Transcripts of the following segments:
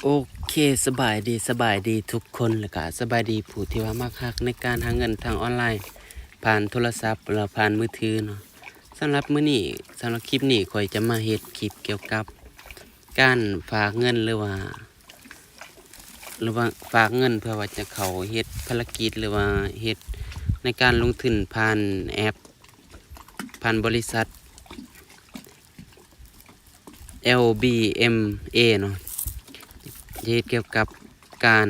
ໂອເຄ ສະບາຍດີ ສະບາຍດີທຸກຄົນ ແລ້ວກະສະບາຍດີຜູ້ທີ່ວ່າມັກຮັກໃນການຫາເງິນທາງອອນລາຍ ຜ່ານໂທລະສັບ ແລະ ຜ່ານມືຖືເນາະ. ສຳລັບມື້ນີ້ ສຳລັບຄລິບນີ້ ຂ້ອຍຈະມາເຮັດຄລິບກ່ຽວກັບການຝາກເງິນ ຫຼືວ່າ ຫຼືວ່າຝາກເງິນເພື່ອວ່າຈະເຂົ້າເຮັດພາລະກິດ ຫຼືວ່າເຮັດໃນການລົງທຶນຜ່ານແອັບ ຜ່ານບໍລິສັດ ແອລບີເອັມເອເນາະ ຈະເຮັດກ່ຽວກັບການ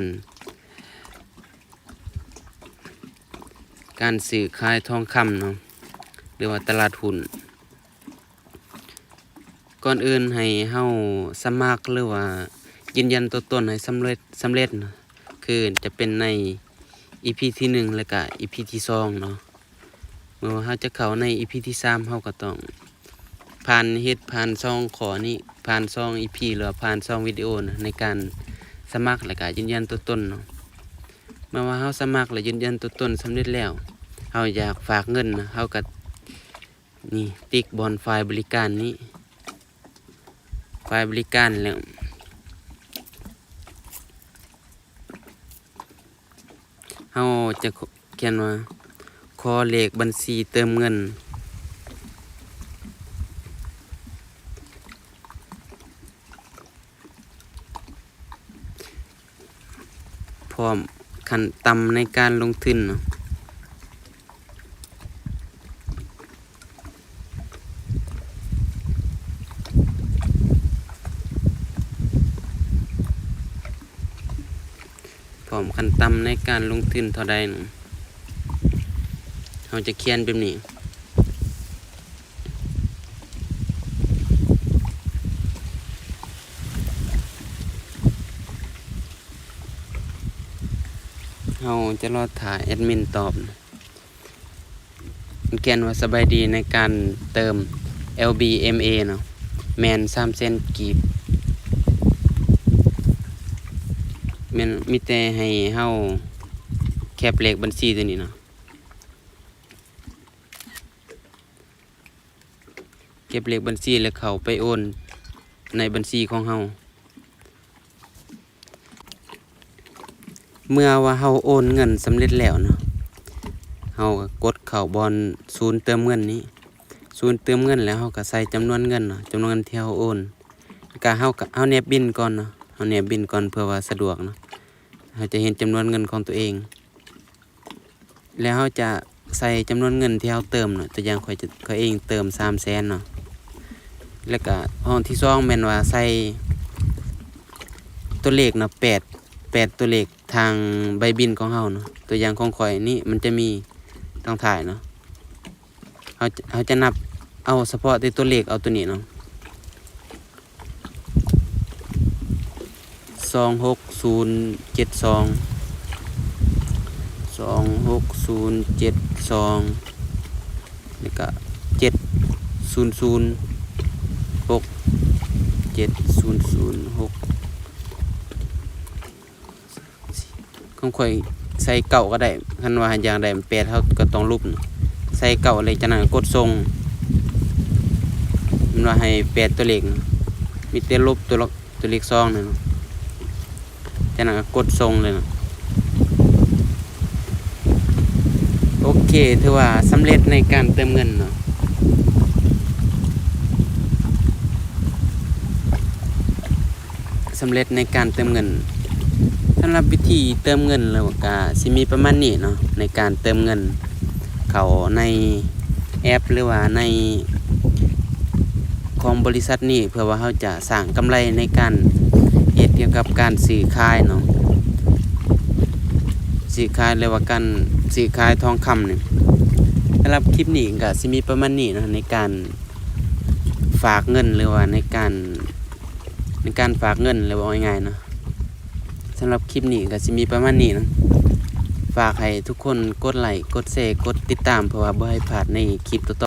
ການຊື້ຂາຍທອງຄຳເນາະ ຫຼືວ່າຕະຫຼາດຫຸ້ນ. ກ່ອນອື່ນໃຫ້ເຮົາສະໝັກ ຫຼືວ່າຢືນຢັນຕົວຕົນໃຫ້ສຳເລັດ ສຳເລັດເນາະ ຄືຈະເປັນໃນອີພີທີໜຶ່ງ ແລ້ວກະອີພີທີສອງເນາະ. ເມື່ອວ່າເຮົາຈະເຂົ້າໃນອີພີທີສາມ ເຮົາກໍຕ້ອງຜ່ານ ເຮັດຜ່ານສອງຂໍ້ນີ້ ຜ່ານສອງອີພີ ຫຼືວ່າຜ່ານສອງວິດີໂອນະ ໃນການສະໝັກ ແລ້ວກະຢືນຢັນຕົວຕົນເນາະ. ເມື່ອວ່າເຮົາສະໝັກ ແລະ ຢືນຢັນຕົວຕົນສຳເລັດແລ້ວ ເຮົາຢາກຝາກເງິນນະ ເຮົາກໍນີ້ ຕິກບ່ອນຝ່າຍບໍລິການນີ້ ຝ່າຍບໍລິການແລ້ວ ເຮົາຈະຂ- ຂຽນວ່າ ຂໍເລກບັນຊີເຕີມເງິນ ພ້ອມຂັ້ນຕ່ຳໃນການລົງທຶນເນາະ. ພ້ອມຂັ້ນຕ່ຳໃນການລົງທຶນເທົ່າໃດນະ? ເຮົາຈະຂຽນແບບນີ້. ເຮົາຈະລໍຖ້າແອັດມິນຕອບ. ຂຽນວ່າ ສະບາຍດີ ໃນການເຕີມ ແອລບີເອັມເອ ເນາະ ແມ່ນສາມແສນກີບ. ແມ່ນ ມີແຕ່ໃຫ້ເຮົາແຄັບເລກບັນຊີຕົວນີ້ເນາະ. ເກັບເລກບັນຊີ ແລ້ວເຂົ້າໄປໂອນໃນບັນຊີຂອງເຮົາ. ເມື່ອວ່າເຮົາໂອນເງິນສຳເລັດແລ້ວເນາະ, ເຮົາກໍກົດເຂົ້າບ່ອນສູນເຕີມເງິນນີ້, ສູນເຕີມເງິນ ແລ້ວເຮົາກໍໃສ່ຈຳນວນເງິນເນາະ, ຈຳນວນເງິນທີ່ເຮົາໂອນ. ແລ້ວກໍເຮົາກໍ ເຮົາແນບບິນກ່ອນເນາະ, ເຮົາແນບບິນກ່ອນເພື່ອວ່າສະດວກເນາະ, ເຮົາຈະເຫັນຈຳນວນເງິນຂອງຕົວເອງ. ແລ້ວເຮົາຈະໃສ່ຈຳນວນເງິນທີ່ເຮົາເຕີມເນາະ, ຕົວຢ່າງຂ້ອຍຈະ ຂ້ອຍເອງເຕີມສາມແສນເນາະ. ແລ້ວກະຫ້ອງທີສອງແມ່ນວ່າໃສ່ຕົວເລກເນາະ, ແປດ ແປດຕົວເລກທາງໃບບິນຂອງເຮົາເນາະ. ຕົວຢ່າງຂອງຂ້ອຍນີ້ມັນຈະມີທາງທ້າຍເນາະ. ເຮົາ ເຮົາຈະນັບເອົາສະເພາະແຕ່ຕົວເລກເອົາຕົວນີ້ເນາະ. ສອງຫົກສູນເຈັດສອງ ສອງຫົກສູນເຈັດສອງ ແລ້ວກະເຈັດສູນສູນຫົກ ເຈັດສູນສູນຫົກ. ຂອງຂ້ອຍໃສ່ເກົ້າກໍໄດ້, ຄັນວ່າຢາກໄດ້ແປດ ເຮົາກໍຕ້ອງລົບ ໃສ່ເກົ້າ ແລ້ວຈາກນັ້ນກໍກົດສົ່ງ. ມັນວ່າໃຫ້ແປດຕົວເລກ, ມີແຕ່ລົບຕົວລະ ຕົວເລກສອງນັ້ນ, ຈາກນັ້ນກໍກົດສົ່ງເລີຍ. ໂອເຄ, ຖືວ່າສຳເລັດໃນການເຕີມເງິນເນາະ. ສຳເລັດໃນການເຕີມເງິນ. ສຳລັບວິທີເຕີມເງິນແລ້ວກະຊິມີປະມານນີ້ເນາະ, ໃນການເຕີມເງິນເຂົ້າໃນແອັບ ຫຼືວ່າໃນຂອງບໍລິສັດນີ້ ເພື່ອວ່າເຮົາຈະສ້າງກຳໄລໃນການເຮັດກ່ຽວກັບການຊື້ຂາຍເນາະ, ຊື້ຂາຍ ຫຼືວ່າການຊື້ຂາຍທອງຄຳນີ້. ສຳລັບຄລິບນີ້ກະຊິມີປະມານນີ້ເນາະ, ໃນການ ຝາກເງິນ ຫຼືວ່າໃນການ ໃນການຝາກເງິນ ຫຼືເວົ້າງ່າຍໆເນາະ. ສຳລັບຄລິບນີ້ກໍຊິມີປະມານນີ້ເນາະ. ຝາກໃຫ້ທຸກຄົນກົດໄລ, ກົດແຊ, ກົດຕິດຕາມ ເພື່ອວ່າບໍ່ໃຫ້ພາດໃນຄລິບຕໍ່ໆ